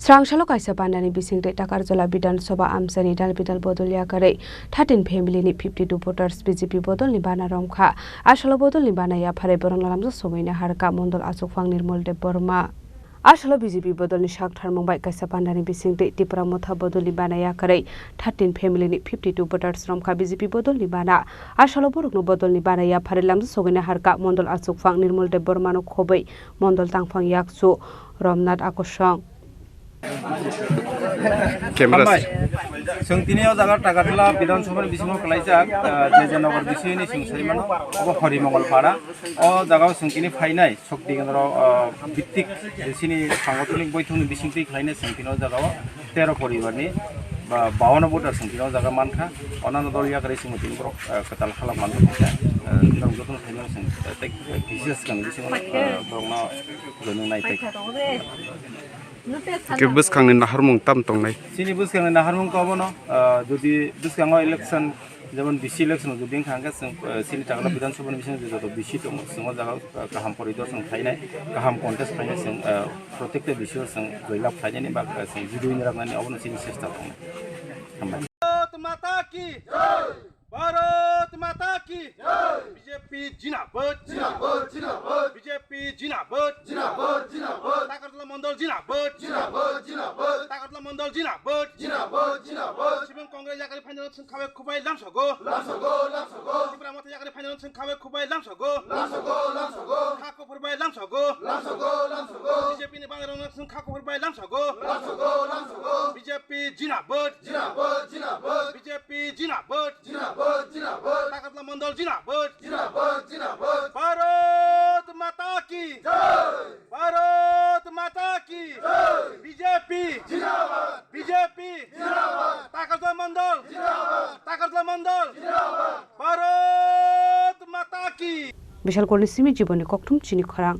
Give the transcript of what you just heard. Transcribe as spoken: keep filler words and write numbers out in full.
Chwrangsalo kaisa bandani bisingtwi Takarjala Bidhan Sabha amchaini dal bidal bodol yakarwi thirteen family ni fifty two voters B J P bodolni bana romkha. Asalo bodolni bana yapharwi borokno lamjak sogwina harkha mondol achukphang Nirmol Deb Borma. Asalo B J P bodolni sak tharmung bai kaisa bandani bisingtwi Tipra Motha bodolni bana yakarwi thirteen family ni fifty two voters romkha B J P bodolni bana. Asalo borokno bodolni bana yapharwi lamjak sogwina harkha mondol achukphang Nirmol Deb Bormano khobwi mondol tangphang yakchu Romnath Akosong. Camera. Hambai. Chwng tini o jaga Takarjala Bidhan Sabha ni bisingo kwlaijak, ah, J J Nagar bisini chwng sai mano, obo Horimongol Para. O jaga o chwng tini phainai Shakti Kendra, ah, Bhittik bisini sangathonik boithong ni bisingtwi khlainai chwng tini o jaga o tero poribar ni ba bawan voter chwng tini o jaga mankha. Onano dol yakarwi chwng tini borok, ah, kwtal halak manjak kha. Ah, norok jotono phaimano chwng, ah, tei, ah, kisa swkang bisingo, ah, borokno joining nai tei. Ke bwskangni naharmung tam tongnai? Chini bwskangni naharmung to obono, ah, jodi bwskango election, jemon B C election jodi wngkha, hwnkhe chwng, ah, chini Takarjala Bidhan Sabha ni bisingo joto B C tongo, chwng o jaga, ah, kaham poridorshan khlainai, kaham contest khlainai chwng, ah, protekta B C o chwng joylab khlainani ba, ah, chwng jidui ni raknani obono chini chesta tongo. Hambai. Bharat माता की जय। भारत माता की जय। B J P जिंदाबाद। जिंदाबाद, जिंदाबाद। B J P जिंदाबाद। जिंदाबाद, जिंदाबाद। Takarjala Mandal जिंदाबाद। जिंदाबाद, जिंदाबाद। Takarjala Mandal जिंदाबाद। जिंदाबाद, जिंदाबाद। Sibong Congress yakarwi phainani chwng khabai khubai lamsogo। Lamsogo, lamsogo। Tipra Motha yakarwi phainani chwng khabai khubai lamsogo। Lamsogo, lamsogo। Kha kuphur bai lamsogo। Lamsogo, lamsogo। B J P ni bana romno chwng kha kuphur bai lamsogo। Lamsogo, lamsogo। B J P जिंदाबाद। जिंदाबाद, जिंदाबाद। B J P जिंदाबाद। जिंदाबाद, जिंदाबाद। Takarjala Mandal जिंदाबाद। जिंदाबाद, जिंदाबाद। भारत माता की जय। भारत माता की जय। B J P जिंदाबाद। B J P जिंदाबाद। Takarjala Mandal जिंदाबाद। Takarjala Mandal जिंदाबाद। भारत माता की। Bishalkorni simi Jibonni kokthum chini khorang.